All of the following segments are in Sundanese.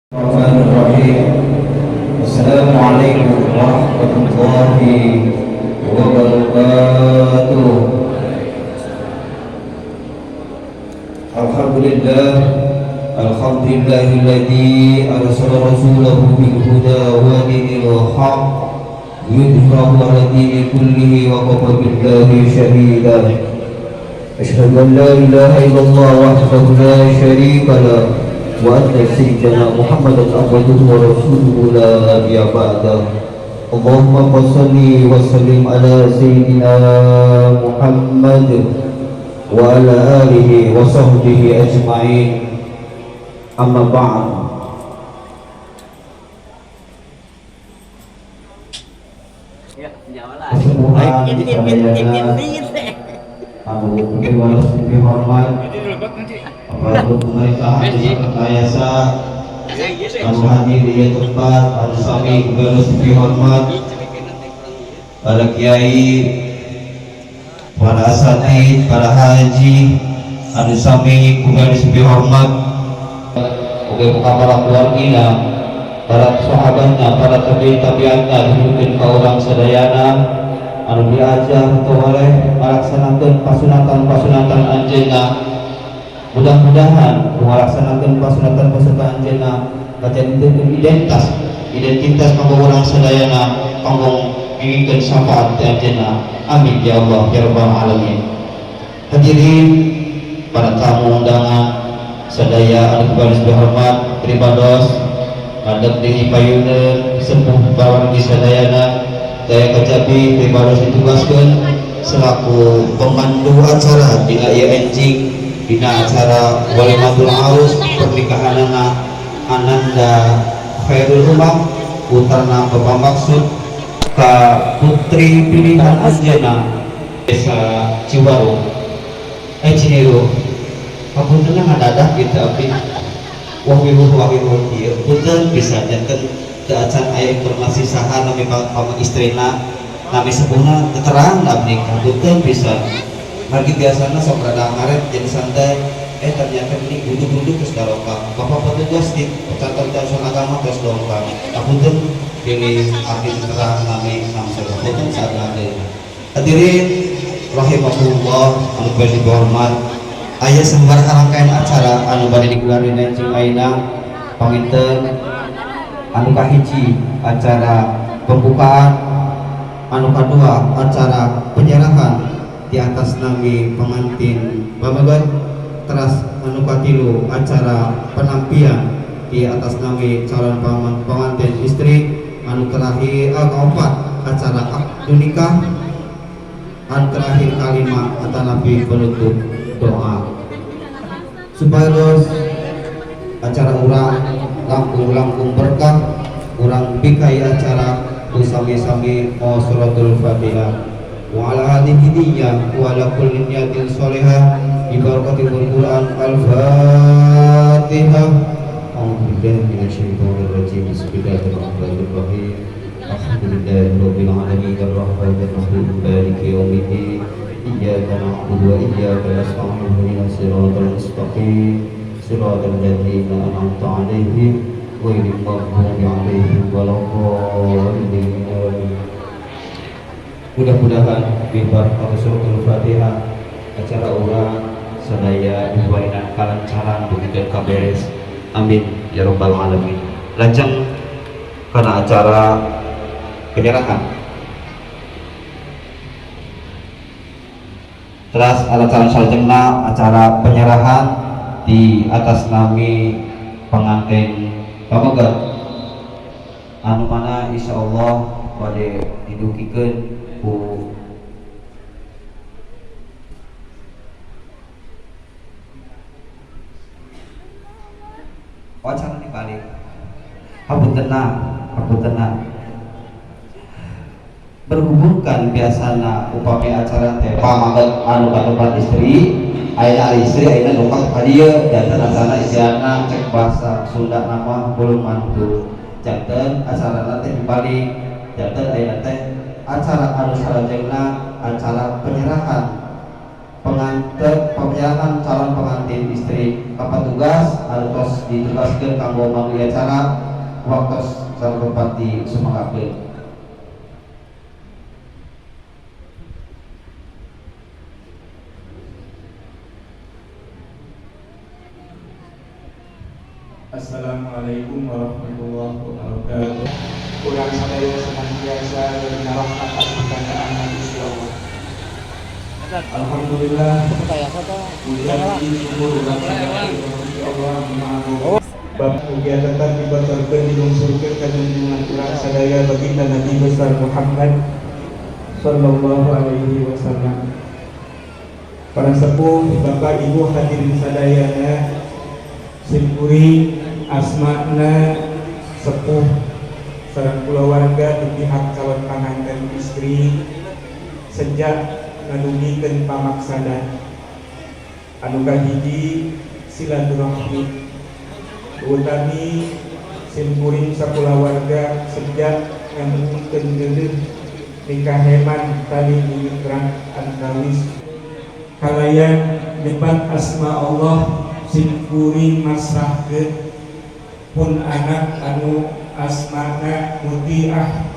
Bismillahirrahmanirrahim. Assalamualaikum warahmatullahi wabarakatuh. Alhamdulillah, alhamdulillahilladzi arsala rasulahu bil huda wa dinil haqq liyudhhirahu 'ala dini kullihi wa kafa billahi shahida. Asyhadu an la ilaha illallah wahdahu la syarika lah wa anna sayyidina Muhammadan abduhu wa rasuluhu la nabiyya ba'da. Allahumma salli wa sallim ala sayyidina Muhammad wa ala alihi wa sahbihi ajma'in. Amma ba'd. Kesemuhan sadayana anu piwales dipihormat aparatur pemerintahan Desa Kertayasa anu hadir di ieu tempat, anu sami piwales dipihormat, para kiai, para asatid, para haji anu sami piwales dipihormat, oge muka para keluargina, para sahabatna, para tabi'in tabi'atna, dihidupkeun ka urang sadayana anu diajar oleh ngalaksanakeun pasunatan-pasunatan anjeunna. Mudah-mudahan ngalaksanakeun pasunatan-pasunatan anjeunna ngajadikeun identitas identitas kanggo urang sadayana, kanggo ngingkeun syafaat ti anjeunna. Amin ya Allah ya rabbal alamin. Hadirin para tamu undangan sadaya anu baris dihormat, pribados ngadeg di payuneun sepuh pawargi sadayana, daya kajabi pribados ditugaskeun selaku pemandu acara dina ieu enjing, dina acara walimatul arus pernikahanana Ananda Khairul Umam putrana Bapak Maksud ka putri pilihan anjeunna Desa Ciwarung, eh, Ciniru. Kapunten ngadadak gitu abdi, wah wiwuh wah wiwuh ieu, punten bisa janten teu acan aya informasi saha nami pamang istrina, nami sepuhna teu terang abdi, punten bisa. Margi biasana sok rada ngaret jadi santai, eh ternyata ini duduk-duduk terus dongkap bapak petugas di catatan agama terus dongkap. Kapunten pilih abdi teu terang nami nami sepuh, punten saat ada. Hadirin rahimakumullah anu bade dihormat, aya sababaraha rangkaian acara anu bade digelar dina enjing ayeuna. Panginten anu kahiji acara pembukaan. Anu kadua, acara penyerahan di atas nami pengantin pameget. Teras anu katilu, acara penampian di atas nami calon pengantin istri. Anu terakhir, keempat, acara akad nikah. Anu terakhir, kalima atanapi penutup doa. Supaya acara urang langkung-langkung berkah, urang bikai acara ku sami-sami maos suratul Fatihah. Wa ala hadhihi niyyah wa ala kulli niyatin sholihah bi barakatil Quran. Al-Fatihah. A'udzu billahi minasyaitonir rajim. Bismillahirrahmanirrahim. Alhamdulillahi rabbil alamin, arrahmanir rahim, maliki yaumiddin. Iyyaka na'budu wa iyyaka nasta'in, ihdinas siratal mustaqim, siratal ladzina an'amta 'alaihim, ghairil maghdubi 'alaihim waladdallin. Mudah-mudahan bi barokah suratul Fatihah acara urang sadaya diparinan kalancaran dugikeun ka beres. Amin ya rabbal alamin. Lajeng kana acara penyerahan. Terus acara salajengna, acara penyerahan di atas nami pengantin pameget, anu mana insya Allah bade didugikeun ku Oh, acara dibalik. Hapuntenna, hapuntenna. Berhubungkan biasana upami acara teh pameget anu katempat istri, ayeuna ari istri ayeuna dongkap ka dieu, janten acarana istilahna cek bahasa Sunda nama belum mantu. Janten acarana teh dibalik, janten ayeuna teh acara anu salajengna acara penyerahan pengantin, penyerahan calon pengantin istri ka patugas anu tos ditugaskeun kanggo manggil acara waktos sareng tempat disumanggakeun. Assalamualaikum warahmatullahi wabarakatuh. Urang sadaya senantiasa dina rahmat asmana Gusti Allah. Alhamdulillah, puja puji syukur urang sadaya Gusti Allah Maha Bab mugia tetap dibatalkeun, dilungsurkeun ka junjungan urang sadaya, baginda Nabi besar Muhammad sallallahu alaihi wasallam. Para sepuh, Bapak Ibu hadirin sadayana, simkuring asmana sepuh sareng kulawarga di pihak calon panganten istri sejak ngadugikeun pamaksadan. Anu kahiji, silaturahmi. Utami simkuring sakulawarga sejak ngadugikeun geuleuh nikaheman tali mitra antawis kalayan nyebat asma Allah, simkuring masrahkeun pun anak anu asmana Mutiah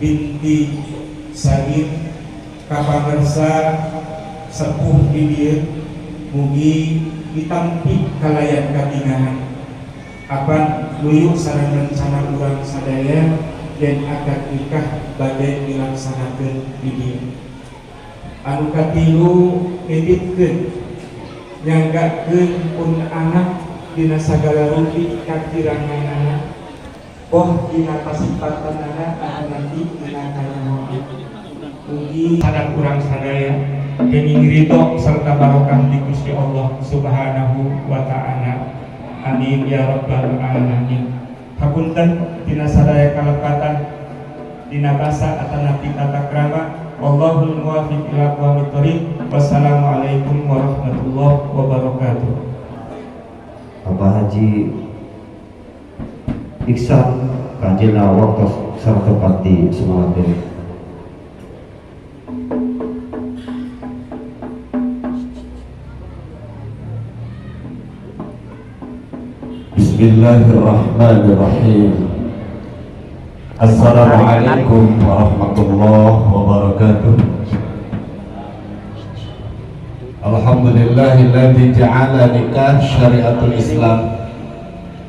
binti Sagir ka pangersa sepuh di dieu, mugi ditampi kalayan kabingahan apan luyu sareng rencana urang sadaya yen akad nikah bade dilaksanakeun di dieu. Anu katilu, nitipkeun, nyanggakeun pun anak dina sagala rupi kakiranganana, boh dina pasipatanana atanapi dina kanyahoan. Mugi sadar urang sadaya kenging ridho serta barokah di Gusti Allah Subhanahu wa Ta'ala. Amin ya rabbal alamin. Hapunten dina sadaya kalepatan dina basa atanapi tata krama. Wallahul muwaffiq ila aqwamit thoriq. Wassalamualaikum warahmatullahi wabarakatuh. Bapak Haji Iksan kanjena waktu sareng tempat disumanggakeun. Bismillahirrahmanirrahim. Assalamualaikum warahmatullahi wabarakatuh. Alhamdulillahilladzi ja'ala nikah syariatul Islam.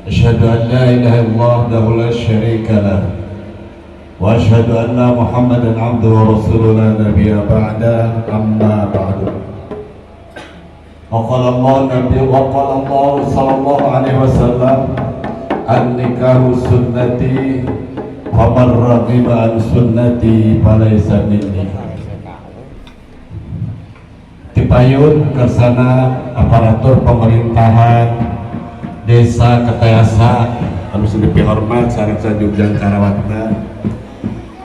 Asyhadu an la ilaha illallah wahdahu la syarika lah. وأشهد أن محمدا عبده ورسوله لا نبي بعده أما بعد. وقال الله النبي وقال الله صلى الله عليه وسلم: النكاح سنتي فمن رغب عن سنتي فليس مني. Tipayun kersana aparatur pemerintahan Desa Kertayasa anu dipihormat sareng sajungjang karawatna,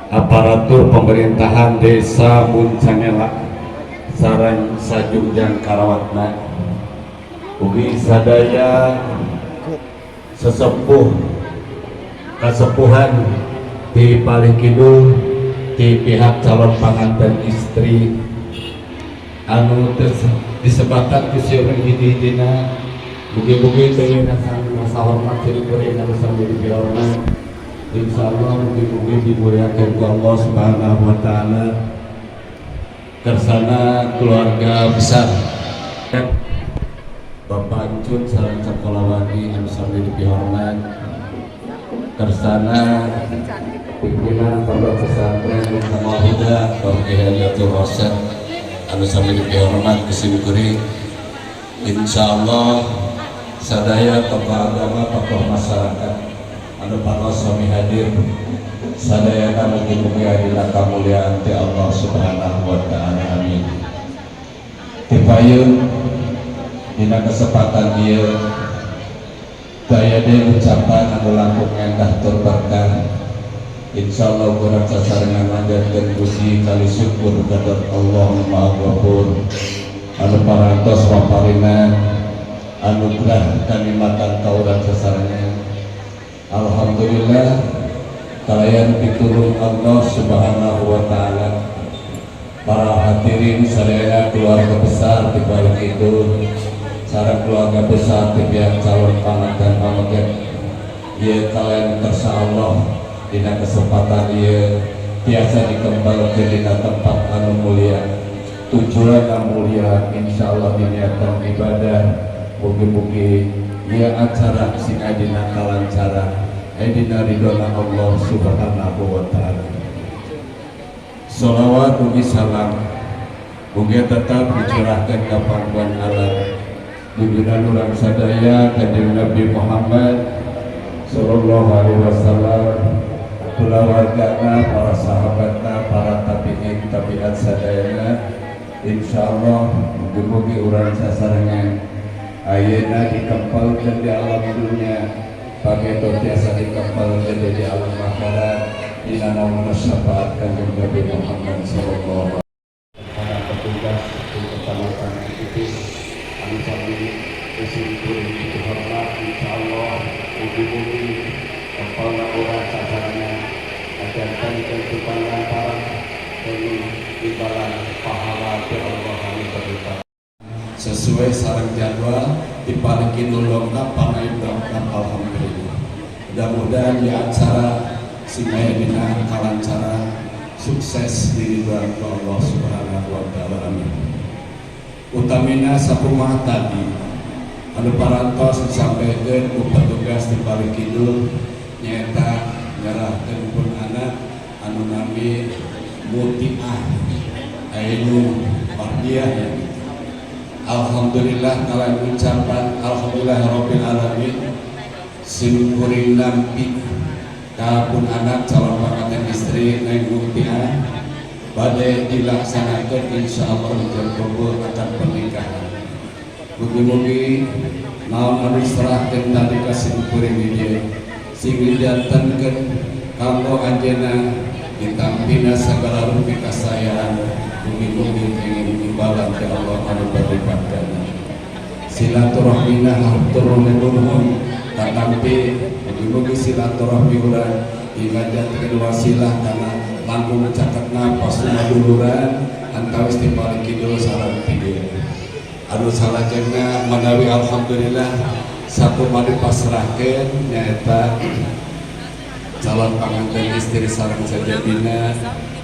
aparatur pemerintahan Desa Muncangela sareng sajungjang karawatna, ugi sadaya sesepuh kasepuhan di paling kidul di pihak calon panganten istri anu disebatan ku sieureun hiji-hijina, mugi-mugi teu rasa hormat kuring anu sami dipihormat. Insyaallah mugi-mugi dimuliakan ku Allah Subhanahu wa taala. Kersana keluarga besar Bapak Encun sareng Sekolawani anu sami dipihormat, kersana pimpinan Pondok Pesantren Kamal Huda Bapak Kiai Abdul Rosyad anu sami dipihormat ku simkuring, insyaallah sadaya tokoh agama, tokoh masyarakat anu panos sami hadir sadayana, mugi-mugi dina kamuliaan ti Allah Subhanahu wa taala, amin. Tipayun dina kesempatan ieu daya deui ucapan anu langkung endah tur berkah. Insyaallah urang sasarengan manjatkeun puji kali syukur ka Allah Maha Ghafur anu parantos maparinan anugerah kanikmatan ka urang sasarengan. Alhamdulillah, kalayan pitulung Allah Subhanahu wa taala, para hadirin sadaya, keluarga besar di balik itu sareng keluarga besar di pihak calon panganten pameget ieu, kalayan kersa Allah dina kesempatan ieu tiasa dikembalikan dina tempat anu mulia, tujuan anu mulia, insyaallah diniatkan ibadah. Mugi-mugi ieu acara sing dina kalancaran, dina ridhona Allah Subhanahu wa taala. Salawat ugi salam mugi tetap dicurahkan ke pangkuan alam junjungan urang sadaya, Kanjeng Nabi Muhammad sallallahu alaihi wasallam, kulawargana, para sahabatna, para tabiin tabiat sadayana. Insyaallah mugi-mugi urang sasarengan ayeuna dikempalkeun di alam dunia, pageto tiasa dikempalkeun di alam akhirat dina naungan syafaat Kanjeng Nabi Muhammad sallallahu. Para petugas di Kecamatan Cipipis anu sami ku simkuring dihormat, insyaallah mugi-mugi kepala urang sasarengan ajarkan tentukan lantaran ini imbalan pahala ti Allah anu berlipat. Sesuai sareng jadwal di paling kidul lengkap, pangayu lengkap, alhamdulillah. Mudah-mudahan di acara sing aya dina kalancaran, sukses di ridho Allah Subhanahu wa taala, amin. Utamina sakumaha tadi anu parantos disampaikan ku petugas di paling kidul, nyaeta nyerahkeun pun anak anu nami Mutiah Ainun Mardiah ya. Alhamdulillah, kalayan ucapan alhamdulillah rabbil alamin, sim kuring nampi ka pun anak calon panganten istri Neng Mutiah bade dilaksanakan insyaallah di jam akad pernikahan. Mugi-mugi naon anu diserahkeun tadi ka sim kuring di dieu sing dijantenkeun kanggo anjeunna ditampina segala rupi kasayaan. Mugi-mugi kenging imbalan ti Allah anu berlipat ganda. Silaturahmina hatur nuhun katampi. Mugi-mugi silaturahmi urang dijantenkeun wasilah kana langkung caketna pasunaduluran antawis di paling kidul sareng ti dieu. Anu salajengna, manawi alhamdulillah sakumaha dipasrahkeun, nyaeta calon panganten istri sareng sajabina,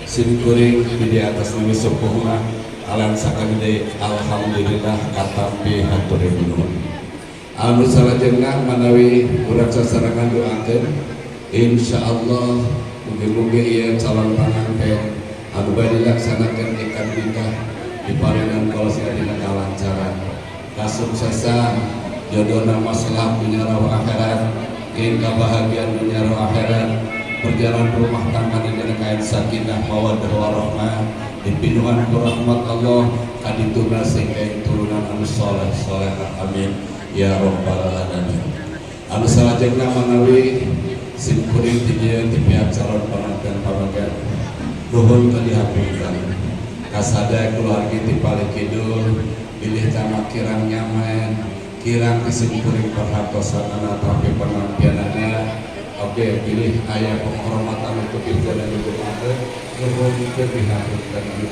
sim kuring di atas nami sepuhna alan sakali alhamdulillah katampi, hatur nuhun. Anu salajengna, manawi urang sasarengan doakeun, insyaallah. Mugi-mugi ieu calon panganten anu bade dilaksanakeun ikad nikah diparinan ku Allah dina kalancaran, kasuksesan, jodohna masalah dunia wa akhirat, ingin kebahagiaan dunia wa akhirat, perjalanan rumah tangga dina kain sakinah mawaddah warahmah, dipinuhan ku rahmat Allah kadituna sehingga turunan anu soleh soleh. Amin ya rabbal alamin. Anu salajengna, manawi sim kuring ti dieu ti pihak calon panganten pameget nuhun ka dihapunten kasadaya keluarga ti palih kidul bilih tama kirang nyaman, kirang ti sim kuring perhartosanana, tapi penampilanana oke, bilih aya penghormatan untuk ibu dan ibu mate, nuhun teu dihapunten anu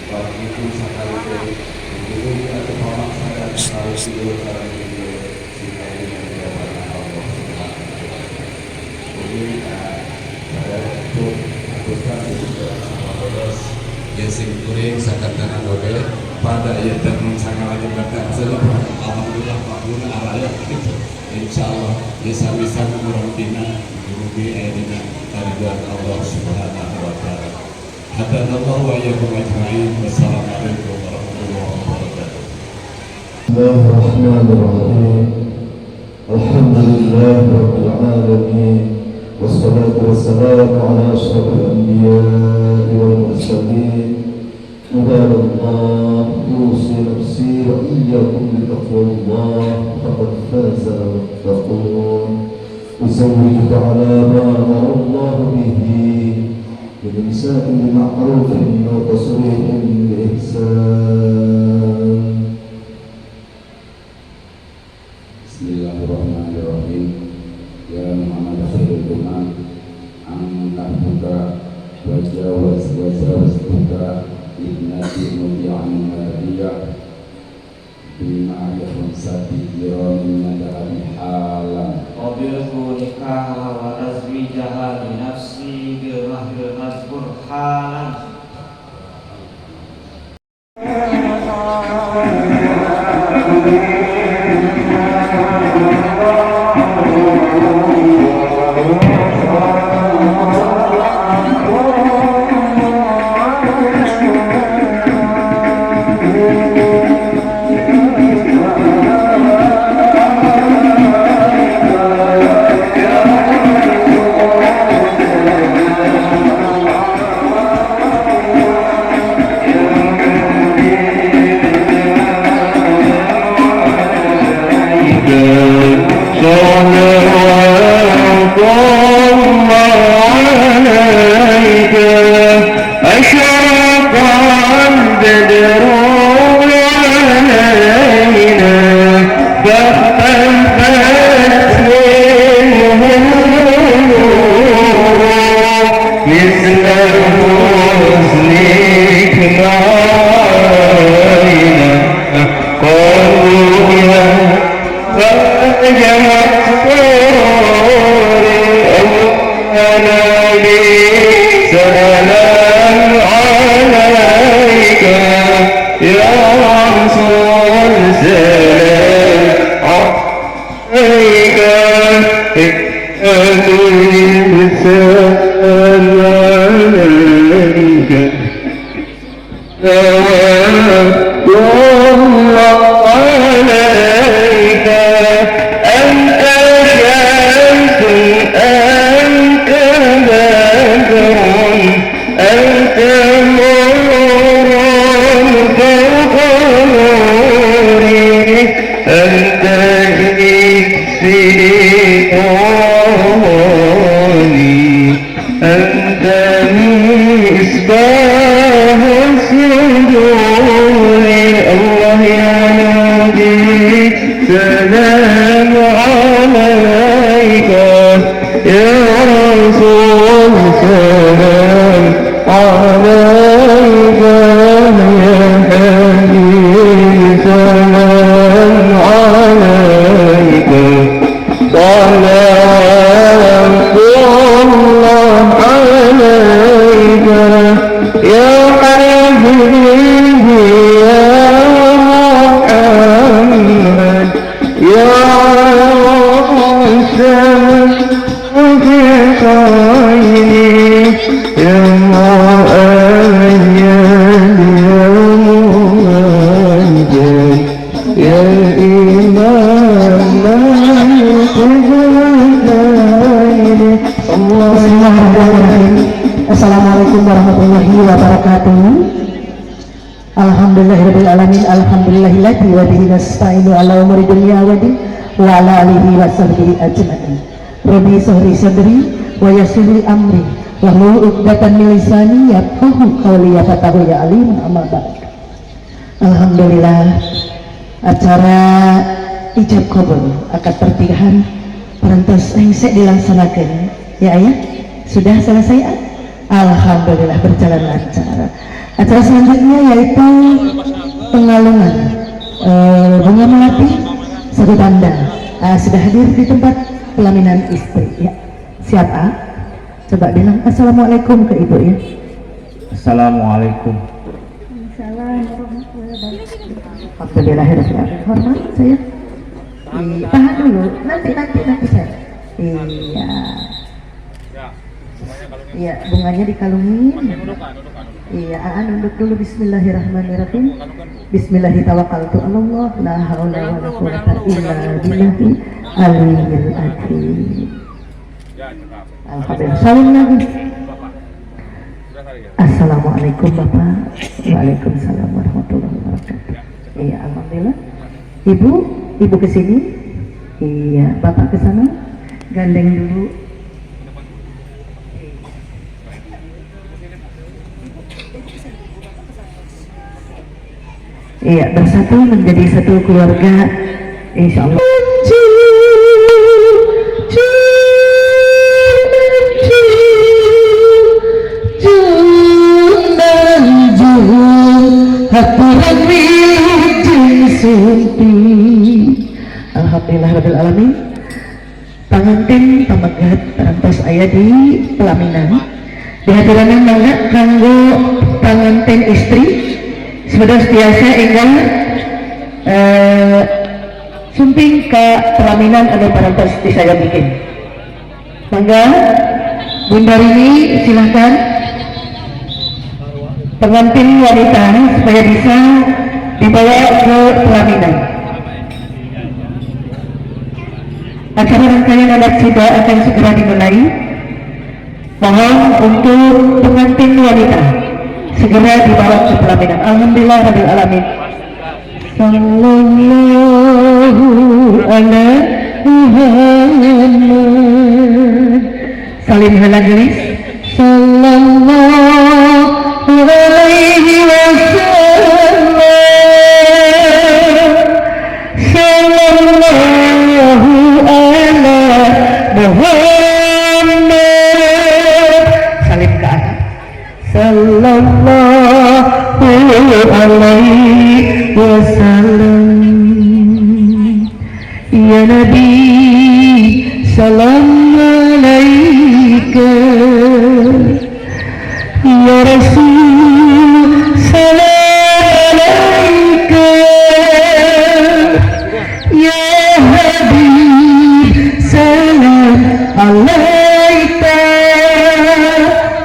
barang itu. Sakali deui, mugi-mugi atuh pamaksadan palih kidul sareng ieu sing aya dina Allah Subhanahu wa taala. Mugi sadaya itu atuskan ya sim kuring sakantenan oge pada ieu teh mun sangalajeng saja. Alhamdulillah makmurna araya gitu, insyaallah ya sami-sami urang dina mugi aya dina karidhoan Allah Subhanahu wa taala. Hadanallahu wa iyyakum ajmain. Wassalamualaikum warahmatullahi wabarakatuh. بسم الله الرحمن الرحيم. الحمد لله رب العالمين، والصلاة والسلام على أشرف الأنبياء والمرسلين. عباد الله، أوصي نفسي وإياكم بتقوى الله، فقد فاز المتقون. أزوجك على ما أمر الله به من إمساك بمعروف وتسريح بإحسان. Bismillahirrahmanirrahim. Ya Muhammad khairul umam, ankahtuka wa jawaz wa zawaztuka ibnati muti'an mardiyah bima khamsati diramin nadabi halan. قبلت نكاحها وتزويجها لنفسي بالمهر المذكور حالا. صلوات الله عليك، أشرق البدر علينا فاختفت منه النور مثل حسنك ما رأينا. قالوا يا فجر السرور، أنا سلام عليك يا رسول، سلام عليك سلام عليك، الله عليك. أنت شمس، أنت بدر، أنت نور فوق نوري، أنت إكسير، أنت مصباح الصدور. الله يا نبي سلام عليك، يا رسول سلام عليك، يا حبيبي سلام عليك، صلوات الله عليك يا حبيبي يا محمد، يا رسول في خير. Bismillahirrahmanirrahim. Assalamualaikum warahmatullahi wabarakatuh. Alhamdulillahirabbil alamin, alhamdulillahilladzi wa bihi nasta'inu ala umuri dunya wa din wa ala alihi wa sahbihi ajma'in. Rabbi shrah li sadri wa yassir li amri wahlul 'uqdatam min lisani yafqahu qawli, ya fatahu ya alim, amma ba'd. Alhamdulillah, acara ijab kabul akad pernikahan parantos hese dilaksanakan ya, Ayah. Sudah selesai ah? Alhamdulillah, berjalan lancar. Acara selanjutnya yaitu pengalungan bunga melati satu tanda. Sudah hadir di tempat pelaminan istri ya. Siap ah? Coba bilang assalamualaikum ke ibu ya. Assalamualaikum. Alhamdulillah. Hormat saya. Iya, tahan dulu, nanti nanti nanti saya. Iya. Iya, bunganya dikalungin. Iya, Aa nunduk dulu. Bismillahirrahmanirrahim. Bismillahirrahmanirrahim. Allah la haula wala quwwata illa billahi aliyyil azim. Alhamdulillah. Salim lagi. Assalamualaikum, Bapak. Waalaikumsalam warahmatullahi wabarakatuh. Iya, alhamdulillah. Ibu, ibu ke sini. Iya, Bapak ke sana. Gandeng dulu. Iya, bersatu menjadi satu keluarga, insya Allah. Haturan wilujeng sumping. Alhamdulillah rabbil alamin. Pangantin pamegat parantos aya di pelaminan. Dihaturanan mangga kanggo pangantin istri sudah biasa enggal sumping ke pelaminan anu parantos disayagikeun. Mangga, Bunda Rini, silahkan pengantin wanita supaya bisa dibawa ke pelaminan. Acara rangkaian adat sida akan segera dimulai. Mohon untuk pengantin wanita segera dibawa ke pelaminan. Alhamdulillah rabbil alamin. Sallallahu ala Muhammad. Salim heula, gelis. Sallallahu alaihi wasallam. Sallallahu ala Muhammad. Salim ke anak. Sallallahu alaihi wasallam. Ya Nabi, salam alaika. Ya Rasul, salam alaika. Ya Habib, salam alaika.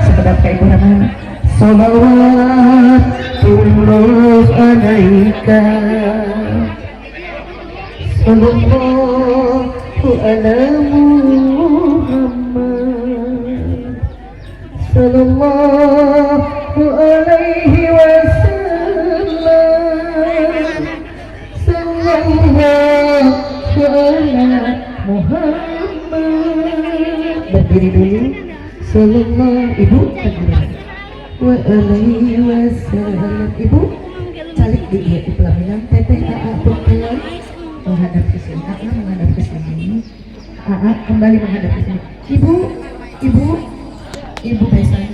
Sekedap ke Ibu Rahman. Salawatullah alaika. Sallallahu ala Muhammad. Sallallahu alaihi wasallam. Sallallahu ala Muhammad. Berdiri dulu. Sallallahu, ibu berdiri. Wa alaihi wasallam. Ibu calik di pelaminan. Teteh, aa pelan menghadap ke sini. Aa menghadap ke sini. Aa kembali menghadap ke sini. Ibu, ibu, ibu besan.